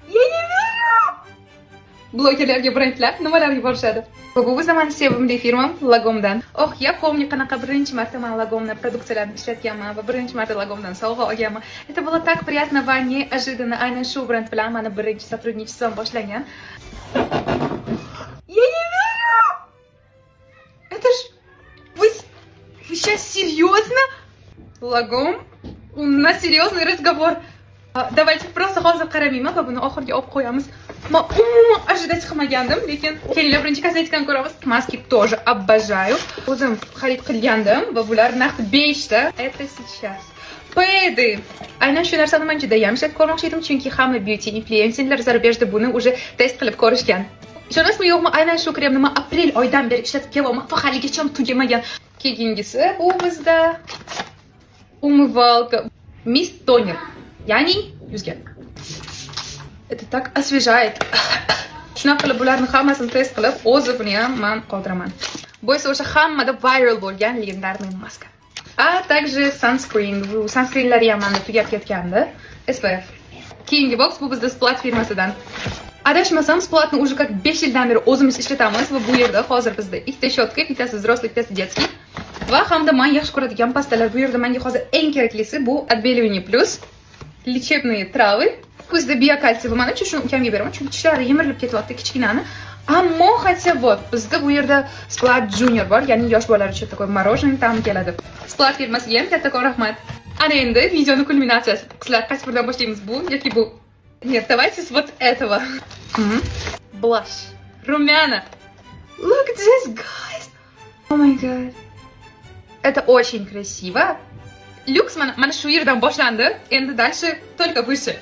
Я не верю! Blogerlarga brendlar nimalar yuborishadi? Va bu bizda mani sevimli firmam Lagomdan. Oh, я помню, qanaqa birinchi marta man Lagomni produksiyalarini ishlatganman va birinchi marta Lagomdan sovg'a olganman. Это было так приятно va неожиданно. Aynan shu brend bilan mani birinchi сотрудничеством boshlangan. Я не верю! Это ж... Вы сейчас серьезно? Lagom? У нас серьезный разговор. А, давайте просто hozir qaramayman va buni oxiriga olib qo'yamiz. Man umuman ожидать qilmagandim, lekin kelinglar, birinchi kosmetikani ko'ramiz. Маски тоже обожаю. O'zim xarid qilgandim va bular naqd 5 ta. Это сейчас. Пэды. Aynan shu narsani men juda ham ishlatib ko'rmoqchi edim, chunki hamma beauty influencerlar зарубежда buni уже test qilib ko'rishgan. Ishonasizmi, yo'qmi, aynan shu kremni man aprel oyidan beri ishlatib kelyapman va haligacha tugamagan. Keyingisi bu bizda умывалка. Mist toner. Ya'ni yuzga. Это так освежает. Shunaqa qilib bularni hammasini test qilib, отзыв ini ham man qoldiraman. Bu esa o'sha hammada viral bo'lgan легендарный maska. А также sunscreen. Bu sunscreenlari ham menda tugab ketgandi. SPF. Keyingi box bu bizda Splat firmasidan. Adashmasam, Splatni уже как 5 yildan beri o'zimiz ishlatamiz va bu yerda hozir bizda ikkita щётка, bittasi взрослый, bittasi детский. Va hamda man yaxshi ko'radigan pastalar. Bu yerda menga hozir eng keraklisi bu отбеливание плюс лечебные травы. Bizda биокальций. Va manimcha, shuni ukamga beraman, chunki tishlari yemirilib ketyapti kichkinani. Ammo хотя вот bizda bu yerda Splat Junior bor, ya'ni yosh bolalar uchun такой мороженое ta'mi keladi. Splat firmasiga ham kattakon rahmat. Ana endi videoni kulminatsiyasi. Qizlar, qaysi biridan boshlaymiz, bu yoki bu? Нет, давайте с вот этого. Blush. Румяна. Look at this, guys. Oh my God. Это очень красиво. Люкс mana shu yerdan boshlandi. Endi дальше только выше.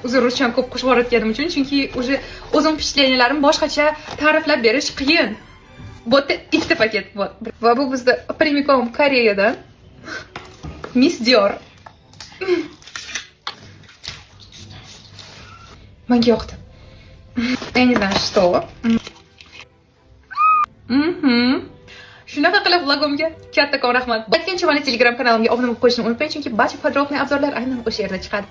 Uzr, ruschani ko'p qo'shib yuborayotganim uchun, chunki уже o'zim впечатления larimni boshqacha ta'riflab berish qiyin. Bu yerda ikkita paket. Вот. Va bu bizda прямиком Koreyadan. Miss Dior. Menga yoqdi. Я не знаю, что. Shunaqa qilib Lagomga kattakon rahmat. Aytgancha, mani Telegram kanalimga obuna bo'lib qo'yishni unutmang, chunki barcha подробный обзор lar aynan o'sha yerda chiqadi.